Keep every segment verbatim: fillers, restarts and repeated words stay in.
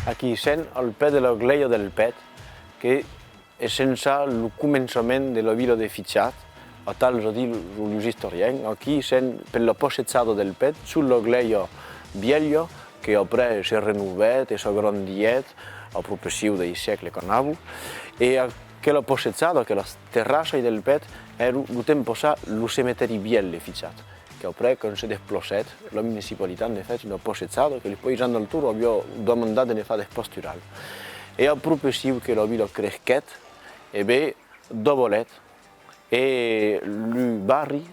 Aquí sèm al pè de la glèia del Pèth, que es censat lo començament de la vila de Fichat, atal o dison los, los istorians. Aquí sèm per la passejada del Pèth, sus la glèia vièlha, que après se renovet e s'agrandiguet a proporcion dei sègles qu'anavan. E aquela passejada, aquelas terrassas del Pèth, èra lo temps passat lo cemetèri vièlh de Fichat. Qu'après, quand se desplacet, la municipalitat ne fèt una passejada que los païsans del torn avián demandat de ne far deth pastoral. E a proporcion que la vila cresquet, e ben, davalèt, e los barris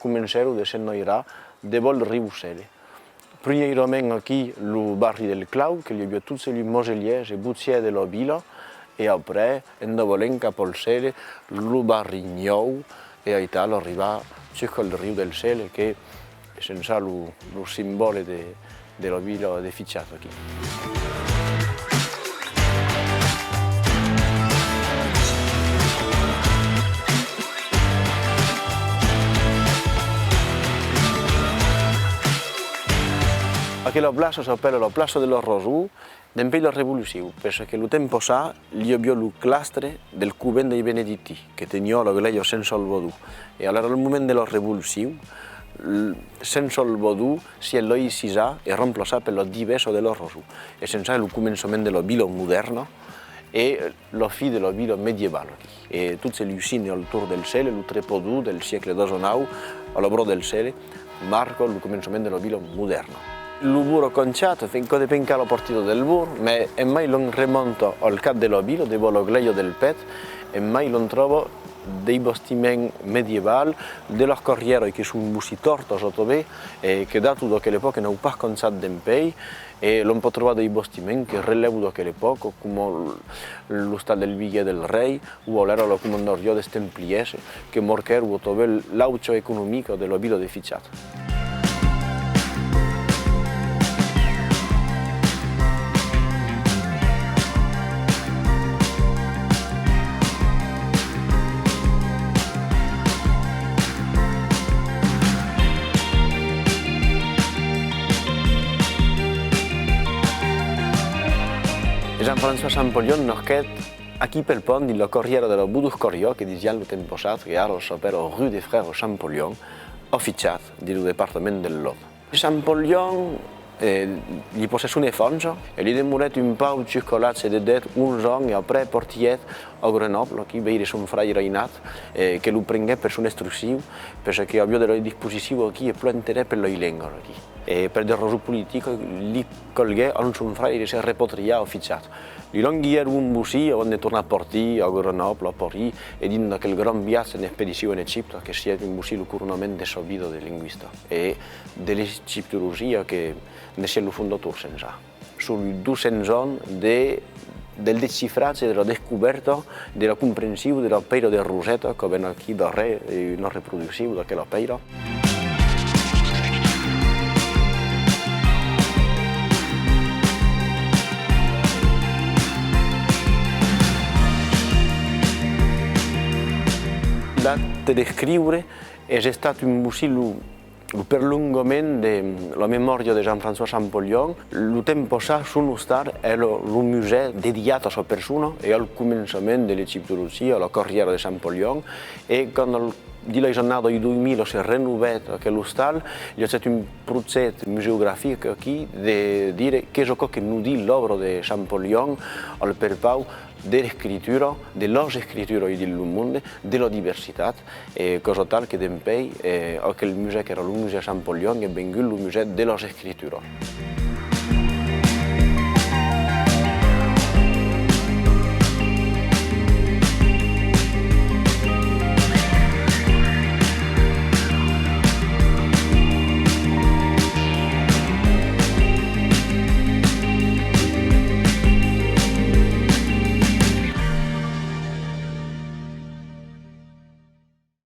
comencèron de s'enairar devàs lo riu Sele. Primièrament aquí, lo barri del Clau, que li aviá tots los moselièrs e botièrs de la vila, e après, en davalent cap al Sele, lo barri Nhòu, e aital arribar jusqu'al riu del Sele, que es censat lo, lo simbòle de, de la vila de Fichat aquí. Aquela plaça s'apèla la plaça de la Rosor, dempuèi la Revolucion, perque lo temps passat li aviá lo clastre del covent dei benedictins, que teniá la glèia Sent Salvador. E alara, al moment de la Revolucion, l-, Sent Salvador sièt laïcisat e remplaçat per la devessa de la Rosor. Es censat lo començament de la vila modèrna e la fin de la vila medievala aquí. E tots los signes al torn del Sele, lo trepador del siècle dètz-e-nòu, a l'abòrd del Sele, marca lo començament de la vila modèrna. Lo borg a canchat, enfin, quò depend quala partida del borg, mès en mai l'òm remonta al cap de la vila, devàs la glèia del Pèth, en mai l'òm tròba dei bastiments medievals, de las carrièras que son bocin tòrtas atanben, e que datan d'aquela epòca, n'an pas canchat dempuèi, e l'òm pòt trobar dei bastiments que relèvan d'aquela epòca, coma l-, l'ostal del Viguèr del Rei, o alara la comandariá des Templièrs, que marquèron atanben l'aucha economica de la vila de Fichat. Jean-François Champollion nasquèt aquí pel pont, dins la carrièra de la Bodoscariá, que disián lo temps passat, que ara s'apèra rue des Frères Champollion, a Fichat, dins lo departament del Lòt. Champollion, eh, li passèt son enfança, e li demorèt un pauc jusc'a l'atge de dètz, onze ans, e après partièt a Grenòble, aquí veire son fraire ainat, eh, que lo prenguèt per son instruccion, perque aviá de la disposicion aquí e plan interès per las lengas aquí. E per de rasons politicas, li calguèt amb son fraire se repatriar a Fichat. Li languiguèron un bocin avant de tornar partir a Grenòble, a París, e dins d'aquel grand viatge en expedicion en Egipte, que sièt un bocin lo coronament de sa vida de lingüista e de l'egiptologia que ne sièt lo fondator, sens a. Son los dos cents ans de, del descifratge, de la descobèrta, de la comprension de la pèira de Roseta, que ven aquí darrèr, e una reproduccion d'aquela pèira. L'acte d'escriure es estat un bocin lo, lo perlongament de la memòria de Jean-François Champollion. Lo temps passat, son ostal èra lo musèu dedicat a sa persona e al començament de l'egiptologia, a la carrièra de Champollion, e quand al, dins las annadas dos mila se renovèt aquel ostal, i agèt un projècte museografic aquí de dire qu'es aquò que nos ditz l'òbra de Champollion al perpaus de l'escritura, de las escrituras dins lo monde, de la diversitat, e causa tal que dempuèi, eh, aquel musèu qu'èra lo musèu Champollion es vengut lo musèu de las escrituras.